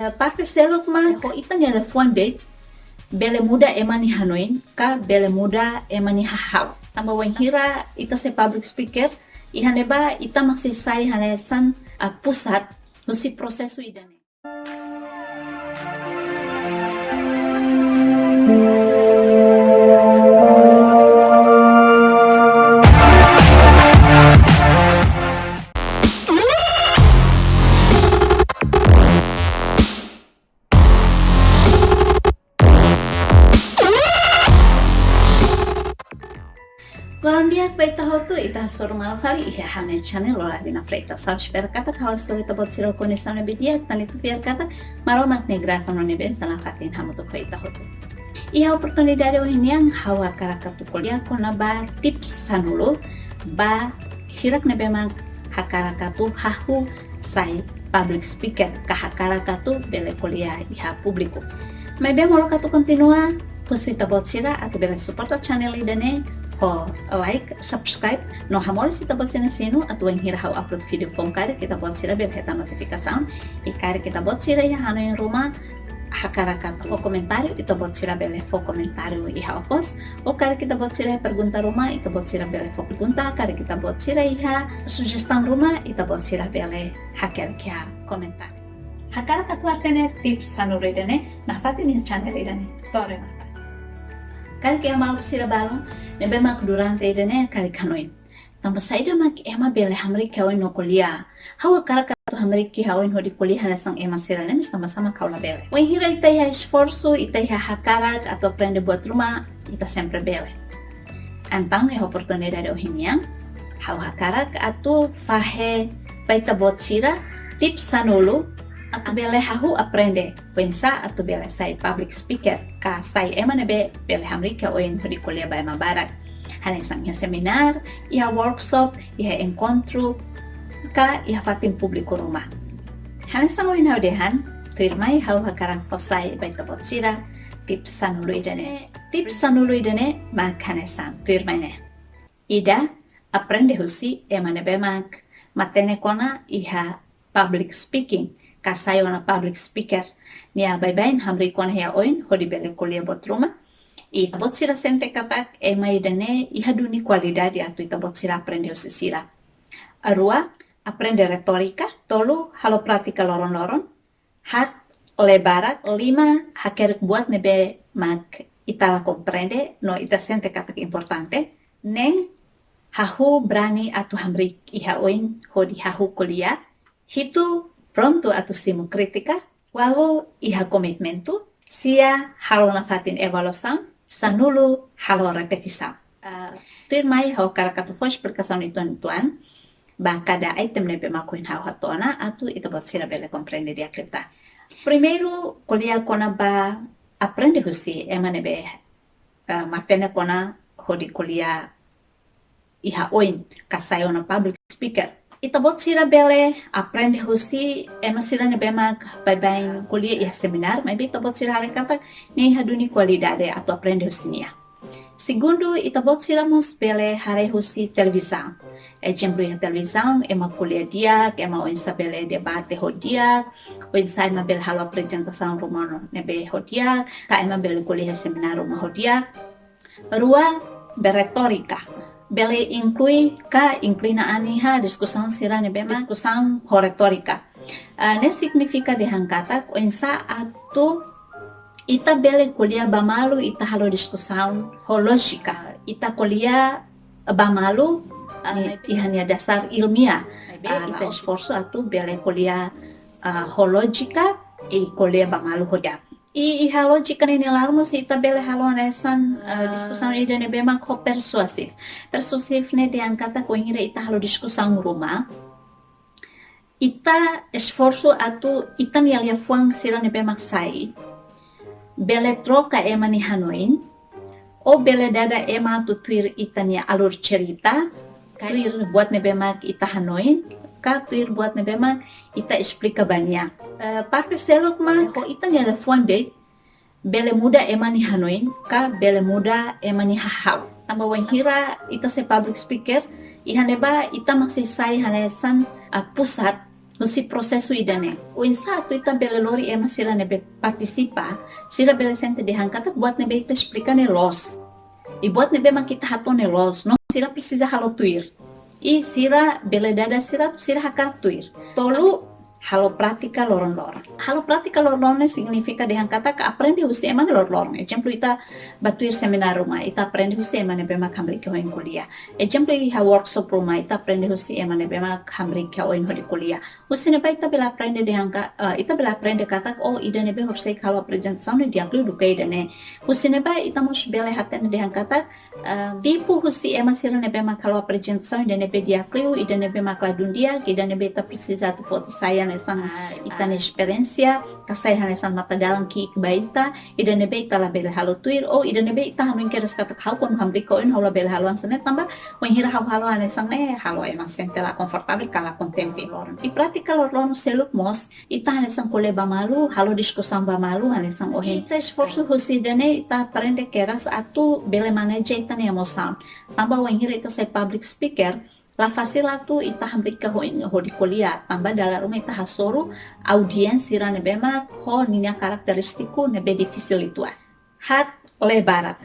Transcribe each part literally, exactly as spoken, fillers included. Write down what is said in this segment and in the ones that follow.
Eh, parte seluk mak ho ita-nia liafuan de'it, bele muda ema nia hanoin, ka bele muda ema nia hahalok. Tanba wainhira ita sai public speaker, iha ne'ebá ita mak sei sai hanesan, ah, pusat husi prosesu ida-ne'e. Loron di'ak ba ita hotu, ita hasoru malu fali iha ha'u-nia channel Lola Dina Freitas. Ha'u espera katak ha'u hasoru ita-boot sira ho kondisaun ne'ebé di'ak, tan ita fiar katak Maromak nia grasa no nia bensaun nafatin hamutuk ho ita hotu. Iha oportunidade ohin nian ha'u hakarak atu ko'alia kona-ba tips sanulu ba hirak ne'ebé mak hakarak atu hahú sai public speaker ka hakarak atu bele ko'alia iha públiku. Maibé molok atu kontinua, husu ita-boot sira atu bele suporta channel ida-ne'e ho like, subscribe, no hamoris ita-boot sira-nia sinu atu wainhira ha'u upload vídeo foun karik ita-boot sira bele hetan notifikasaun. I karik ita-boot sira iha hanoin ruma hakarak atu fó komentáriu, ita-boot sira bele fó komentáriu iha okos. Ou karik ita-boot sira iha pergunta ruma, ita-boot sira bele fó pergunta, karik ita-boot sira iha sujestaun ruma, ita-boot sira bele hakerek iha komentáriu. Hakarak atu hatene tips sanulu ida-ne'e nafatin iha channel ida-ne'e. To'o remata. Karik iha maluk sira balun ne'ebé mak durante ida-ne'e karik hanoin: Tanba saida mak ema bele hamriik ha'u-oin no ko'alia? Ha'u hakarak atu hamriik ha'u-oin hodi ko'alia hanesan ema sira-ne'e, maibé tanba sá mak ha'u labele? Wainhira ita iha esforsu, ita iha hakarak atu aprende buat ruma, ita sempre bele. Entaun iha oportunidade ohin nian, ha'u hakarak atu fahe ba ita-boot sira tips sanulu atu bele hahú aprende oinsá atu bele sai public speaker, ka sai ema ne'ebé bele hamriik ha'u-oin hodi ko'alia ba ema barak. Hanesan iha seminár, iha workshop, iha enkontru, ka iha fatin públiku ruma. Hanesan ohin ha'u dehan, tuirmai ha'u hakarak fó sai ba ita-boot sira tips sanulu ida-ne'e. Tips sanulu ida-ne'e mak hanesan tuirmai ne'e. Ida, aprende husi ema ne'ebé mak matenek ona iha public speaking, ka sai ona public speaker. Nia baibain hamriik ona ha'u-oin hodi bele ko'alia buat ruma. I ita-boot sira sente katak ema ida-ne'e iha duni kualidade atu ita-boot sira aprende husi sira. Rua, aprende retórika. Tolu, halo prátika loron-loron. Haat, lee barak. Lima, hakerek buat ne'ebé mak ita la komprende no ita sente katak importante. Neen, hahú brani atu hamriik ha'u-oin hodi hahú ko'alia. Hitu, prontu atu simu krítika. Ualu, iha komitmentu. Sia, halo nafatin avaliasaun. Sanulu, halo repetisaun. Ah, tuirmai ha'u hakarak atu fó esplikasaun uitoan-uitoan ba kada item ne'ebé mak ohin ha'u hato'o ona atu ita-boot sira bele komprende di'ak liután. Primeiru, ko'alia kona-ba aprende husi ema ne'ebé, ah, matenek ona hodi ko'alia iha oin ka sai ona public speaker. Ita-boot sira bele aprende husi ema sira ne'ebé mak baibain ko'alia iha seminár, maibé ita-boot sira haree katak nia iha duni kualidade atu aprende husi nia. Segundu, ita-boot sira mós bele haree husi televizaun. Ezemplu, iha televizaun, ema ko'alia di'ak, ema oinsá bele debate ho di'ak, oinsá ema bele halo aprezentasaun ruma ne'ebé ho di'ak, ka ema bele ko'alia iha seminár ruma ho di'ak. Rua, berretórika. Bele inklui ka inkluí an iha diskusaun sira ne'ebé mak diskusaun ho retórika. Ah, ne'e signifika dehan katak oinsá atu ita bele ko'alia ba malu, ita halo diskusaun ho lójika. Ita ko'alia ba malu, ah, iha nia dasar ilmiah. Ah, ita esforsu atu bele ko'alia, ah, ho lójika, i ko'alia ba malu ho di'ak. I, iha lójika ne'e nia laran mós ita bele halo hanesan, ah, diskusaun ida ne'ebé mak ho persuasif. Persuasif ne'e dehan katak wainhira ita halo diskusaun ruma, ita esforsu atu ita-nia liafuan sira ne'ebé mak sai bele troka ema nia hanoin, ou bele dada ema atu tuir ita-nia alur cerita, tuir buat ne'ebé mak ita hanoin, ka tuir buat ne'ebé mak ita esplika ba nia. Eh, parte seluk mak ho ita-nia liafuan de'it bele muda ema nia hanoin, ka bele muda ema nia hahalok. Tanba wainhira ita sai public speaker, iha ne'ebá ita mak sei sai hanesan, ah, pusat husi prosesu ida-ne'e. Oinsá atu ita bele lori ema sira ne'ebé partisipa, sira bele sente dehan katak buat ne'ebé ita esplika ne'e loos. I buat ne'ebé mak ita hato'o ne'e loos, no sira presiza halo tuir. I sira bele dada sira, sira hakarak tuir. Tolu, halo prátika loron-loron. Halo prátika loron-loron ne'e signifika dehan katak aprende husi ema ne'e loron-loron. Ezemplu, ita bá tuir semináriu ruma, ita aprende husi ema ne'ebé mak hamriik iha oin ko'alia. Ezemplu, iha workshop ruma, ita aprende husi ema ne'ebé mak hamriik iha oin hodi ko'alia. Husi ne'ebá ita bele aprende dehan ka, eh, ita bele aprende katak, oh, ida ne'ebé horiseik halo aprezentasaun ne'e di'ak liu duké ida-ne'e. Husi ne'ebá ita mós bele hatene dehan katak, eh, tipu husi ema sira ne'ebé mak halo aprezentasaun ida ne'ebé di'ak liu, ida ne'ebé mak ladún di'ak, ida ne'ebé ita presiza atu foti sai hanesan, ah, ita-nia, ah, esperiénsia, ka sai hanesan matadalan ki'ik ba ita, ida ne'ebé ita labele halo tuir, ou ida ne'ebé ita hanoin kedas katak ha'u kuandu hamriik iha oin ha'u labele halo hanesan ne'e tanba, wainhira ha'u halo hanesan ne'e, halo ema sente la konfortavel ka la kontente. I prátika loron-loron seluk mós, ita hanesan ko'alia ba malu, halo diskusaun ba malu, hanesan ohin. Ita esforsu husi ida-ne'e, ita aprende kedas atu bele maneja ita-nia emosaun. Tanba wainhira ita sai public speaker, la fasil atu ita hamriik iha oin hodi ko'alia, tanba dala ruma ita hasoru audiénsia sira ne'ebé mak ho ninia karakterístiku ne'ebé difisil uitoan. Haat, lee barak.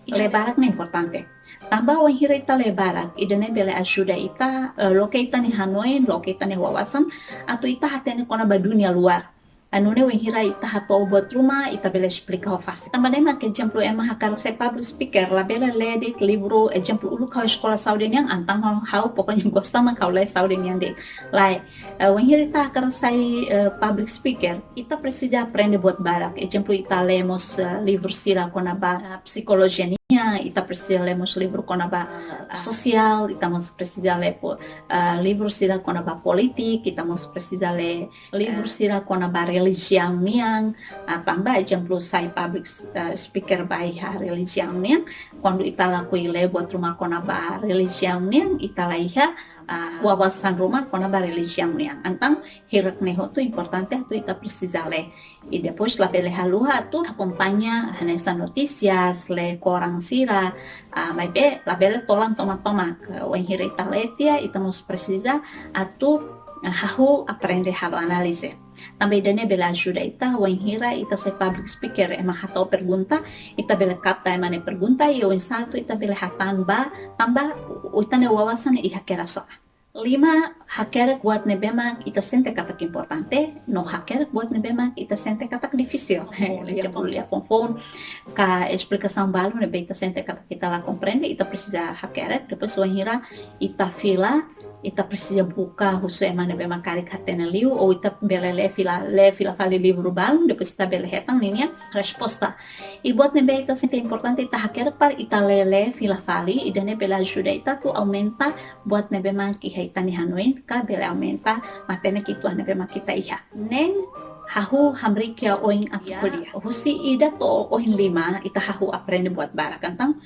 Lee barak ne'e importante. Tanba wainhira ita lee barak, ida-ne'e bele ajuda ita, eh, loke ita-nia hanoin, loke ita-nia wawasan, atu ita hatene kona-ba dunia luar. Anu ne'e wainhira ita hato'o buat ruma, ita bele esplika ho fasil. Tanba ne'e mak ezemplu ema hakarak sai public speaker, labele lee de'it livru, ezemplu uluk ha'u eskola saúde nian, entaun ha'u, ha'u pokoknya gosta mak ha'u lee saúde nian de'it. Lae, eh, wainhira ita hakarak sai, eh, public speaker, ita presiza aprende buat barak. Ezemplu, ita lee mós, eh, livru sira kona-ba, eh, psikolojia nian, ita presiza lee mós livru kona-ba, eh, sosiál, ita mós presiza lee po-, eh, livru sira kona-ba polítika, ita mós presiza lee livru, eh, sira kona-ba relijiaun nian, ah, tanba ezemplu sai public, eh, speaker ba iha relijiaun nian, kuandu ita lakohi lee buat ruma kona-ba relijiaun nian, ita la iha, ah, wawasan ruma kona-ba relijiaun nian. Entaun, hirak ne'e hotu importante atu ita presiza lee. I depois labele haluha atu akompaña hanesan notísias, lee koran sira, ah, maibé labele tolan tomak-tomak. Wainhira ita lee tiha, ita mós presiza atu, ah, hahú aprende halo análize. Tanba ida-ne'e bele ajuda ita, wainhira ita sai public speaker, ema hato'o pergunta, ita bele kapta ema nia pergunta, i oinsá atu ita bele hatán ba, tanba ita-nia wawasan iha kedas ona. Lima, hakerek buat ne'ebé mak ita sente katak importante, no hakerek buat ne'ebé mak ita sente katak difisil. Oh, lia, ezemplu, lia foun-foun, ka esplikasaun balu ne'ebé ita sente katak ita la komprende, ita presiza hakerek, depois wainhira ita fila, ita presiza buka husu ema ne'ebé mak karik hatene liu, ou ita bele lee fila, lee fila fali livru balu, depois ita bele hetan ninia resposta. I buat ne'ebé ita sente importante ita hakerek para ita lee, lee fila fali, ida-ne'e bele ajuda ita atu aumenta buat ne'ebé mak iha ita-nia hanoin, ka bele aumenta matenek uitoan ne'ebé mak ita iha. Neen, hahú hamriik iha oin atu ko'alia. Husi ida to'o ohin lima, ita hahú aprende buat barak. Entaun,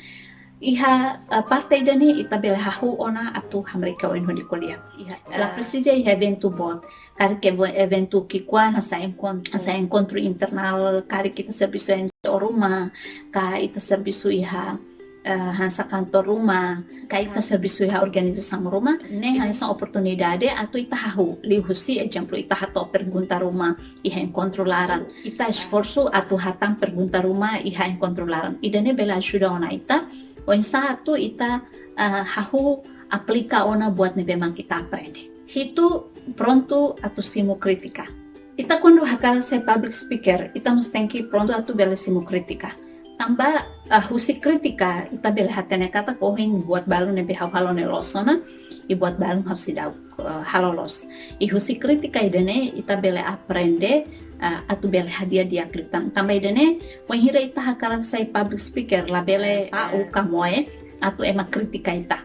iha, eh, parte ida-ne'e ita bele hahú ona atu hamriik iha oin hodi ko'alia. Iha, la, eh, presiza iha eventu boot. Karik evo-, eventu ki'ikoan, hanesan enkon-, hanesan enkontru internál, karik ita servisu N G O ruma, ka ita servisu iha, eh, hanesan kantor ruma, ka ita servisu iha organizasaun ruma, ne'e hanesan oportunidade atu ita hahú, liuhusi ezemplu ita hato'o pergunta ruma iha enkontru laran. Ita esforsu atu hatán pergunta ruma iha enkontru laran. Ida-ne'e bele ajuda ona ita, oinsá atu ita, eh, hahú aplika ona buat ne'ebé mak ita aprende. Hitu, prontu atu simu krítika. Ita kuandu hakarak sai public speaker, ita mós tenke prontu atu bele simu krítika. Tanba, ah, husi krítika, ita bele hatene katak ohin buat balu ne'ebé ha'u halo ne'e loos ona, i buat balu ha'u seidauk, eh, halo loos. I husi krítika ida-ne'e, ita bele aprende, eh, atu bele hadi'a di'ak liután. Tanba ida-ne'e, wainhira ita hakarak sai public speaker, labele pa'uk ka moe atu ema krítika ita.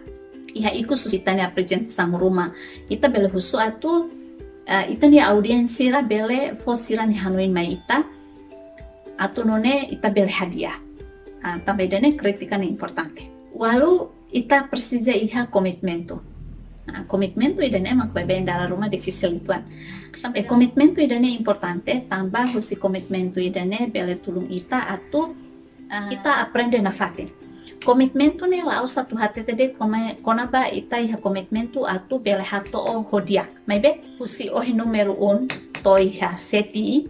Iha ikus husi ita-nia aprezentasaun ruma, ita bele husu atu, eh, ita-nia audiénsia sira bele fó sira-nia hanoin mai ita, atu nune'e ita bele hadi'a. Ah, tanba ida-ne'e krítika ne'e importante. Ualu, ita presiza iha komitmentu. Ah, komitmentu ida-ne'e mak baibain dala ruma difisil uitoan. Tanba, eh, komitmentu ida-ne'e importante, tanba husi komitmentu ida-ne'e bele tulun ita atu, ah, ita aprende nafatin. Komitmentu ne'e la'ós atu hatete de'it kona-, kona-ba ita iha komitmentu atu bele hato'o ho di'ak. Maibé husi ohin númeru um to'o iha sete,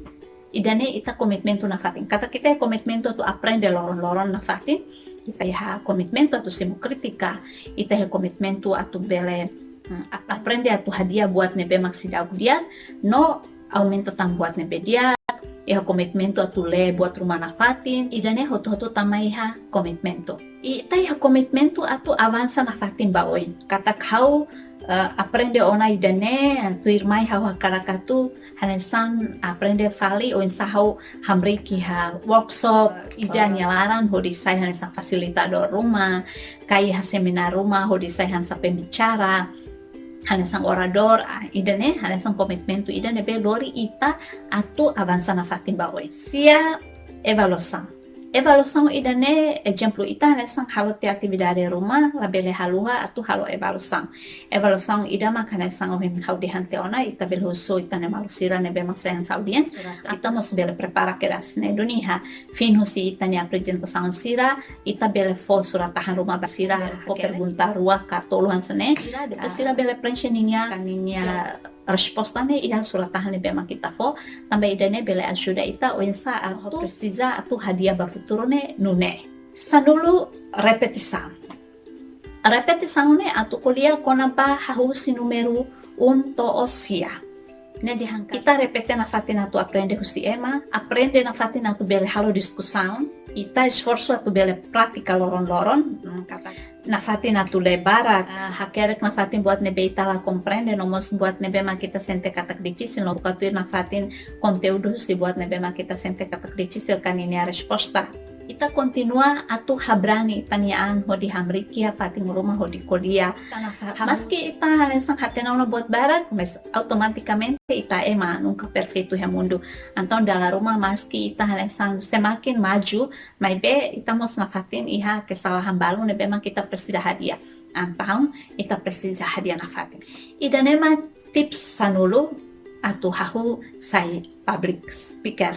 ida-ne'e ita komitmentu nafatin. Katak ita iha komitmentu atu aprende loron-loron nafatin, ita iha komitmentu atu simu krítika, ita iha komitmentu atu bele, mm, ap-, aprende atu hadi'a buat ne'ebé mak seidauk di'ak, no aumenta tan buat ne'ebé di'ak, iha komitmentu atu lee buat ruma nafatin, ida-ne'e hotu-hotu tama iha komitmentu. Ita iha komitmentu atu avansa nafatin ba oin. Katak ha'u, eh, aprende ona ida-ne'e, tuirmai ha'u hakarak atu hanesan aprende fali oinsá ha'u hamriik iha workshop ida nia laran hodi sai hanesan fasilitadór ruma, ka iha semináriu ruma hodi sai hanesan pembicara, hanesan oradór, ah, ida-ne'e hanesan komitmentu ida ne'ebé lori ita atu avansa nafatin ba oin. Sia, evaluasaun. Evaluasaun ida-ne'e, ezemplu, ita hanesan halo tiha atividade ruma, labele haluha atu halo evaluasaun. Evaluasaun ida mak hanesan ohin ha'u dehan tiha ona, ita bele husu ita-nia maluk sira ne'ebé mak sai hanesan audiénsia, ita mós bele prepara kedas ne'e duni iha fin husi ita-nia aprezentasaun sira, ita bele fó surat-tahan ruma ba sira, fó pergunta rua ka tolu hanesan ne'e. Depois sira bele preenxe ninia, ninia resposta ne'e iha surat-tahan ne'ebé mak ita fó, tanba ida-ne'e bele ajuda ita oinsá atu presiza atu hadi'a ba futuru ne'e nune'e. Sanulu, repetisaun. Repetisaun ne'e atu ko'alia kona-ba hahú husi númeru um to'o sia. Ne'e dehan katak ita repete nafatin atu aprende husi ema, aprende nafatin atu bele halo diskusaun, ita esforsu atu bele pratika loron-loron, hmm, katak nafatin atu lee barak, ah, hakerek nafatin buat ne'ebé ita la komprende, no mós buat ne'ebé mak ita sente katak difisil, no buka tuir nafatin konteúdu husi buat ne'ebé mak ita sente katak difisil ka ninia resposta. Ita kontinua atu habrani ita-nia an hodi hamriik iha fatin ruma hodi ko'alia. Maski ita hanesan hatene ona buat barak, mas automatikamente ita ema, nunka perfeitu iha mundu. Entaun dala ruma maski ita hanesan semakin maju, maibé ita mós nafatin iha kesalahan balun ne'ebé mak ita presiza hadi'a. Entaun ita presiza hadi'a nafatin. Ida-ne'e mak tips sanulu atu hahú sai public speaker.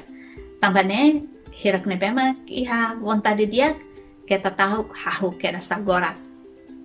Tanba ne'e, hirak ne'ebé mak iha vontade di'ak, keta ta'uk hahú kedas agora.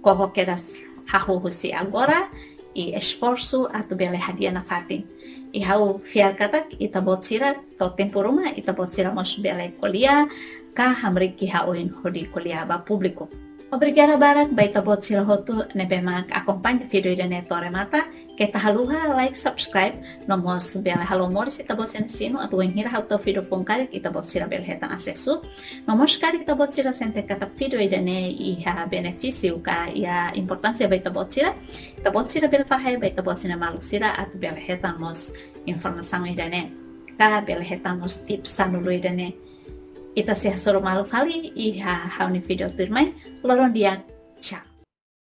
Koko kedas hahú husi agora, i esforsu atu bele hadi'a nafatin. I ha'u fiar katak ita-boot sira, to'o tempu ruma, ita-boot sira mós bele ko'alia, ka hamriik iha oin hodi ko'alia ba públiku. Obrigada barak ba ita-boot sira hotu ne'ebé mak akompaña vídeo ida-ne'e to'o remata. Keta haluha like, subscribe, no mós bele halo moris ita-boot sira-nia sinu atu wainhira ha'u tau vídeo foun karik ita-boot sira bele hetan asesu. No mós karik ita-boot sira sente katak vídeo ida-ne'e iha benefísiu ka iha importánsia ba ita-boot sira, ita-boot sira bele fahe ba ita-boot sira-nia maluk sira atu bele hetan mós informasaun ida-ne'e, ka bele hetan mós tips sanulu ida-ne'e. Ita sei hasoru malu fali iha ha'u-nia vídeo tuirmai. Loron di'ak, tchau.